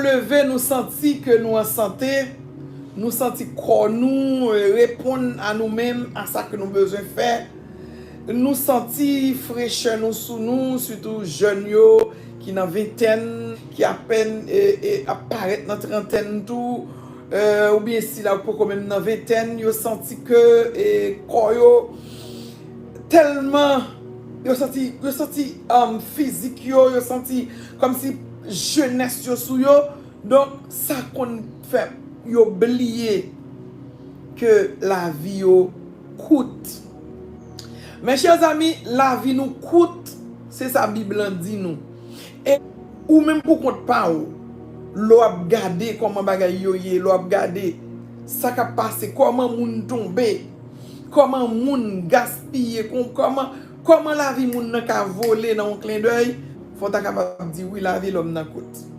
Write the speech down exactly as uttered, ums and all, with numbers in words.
leve, nou santi ke nou an sante, nou santi kò nou, eh, reponn a nou menm, a sa ke nou bezwen fè. Nou santi frechè nou sou nou, sitou jèn yo ki nan ventèn, ki apèn, eh, eh, ap parèt nan trantèn tou, eh, oubyen sila yo poko menm nan ventèn, yo santi ke, eh, kò yo tèlman, yo santi, yo santi, um, fizik yo, yo santi kòmsi jenès yo sou yo. Donk, sa konn fè yo bliye ke lavi yo kout. Mes chers amis, lavi nou kout, se sa Bib lan di nou. E ou menm pou kont pa w, lè w ap gade kòman bagay yo ye, lè w ap gade sa k ap pase, kòman moun tonbe, kòman moun gaspiye, kon-, kòman, kòman lavi moun nan ka vole nan yon klendèy, fò w ta kapab di, wi, lavi lòm nan kout.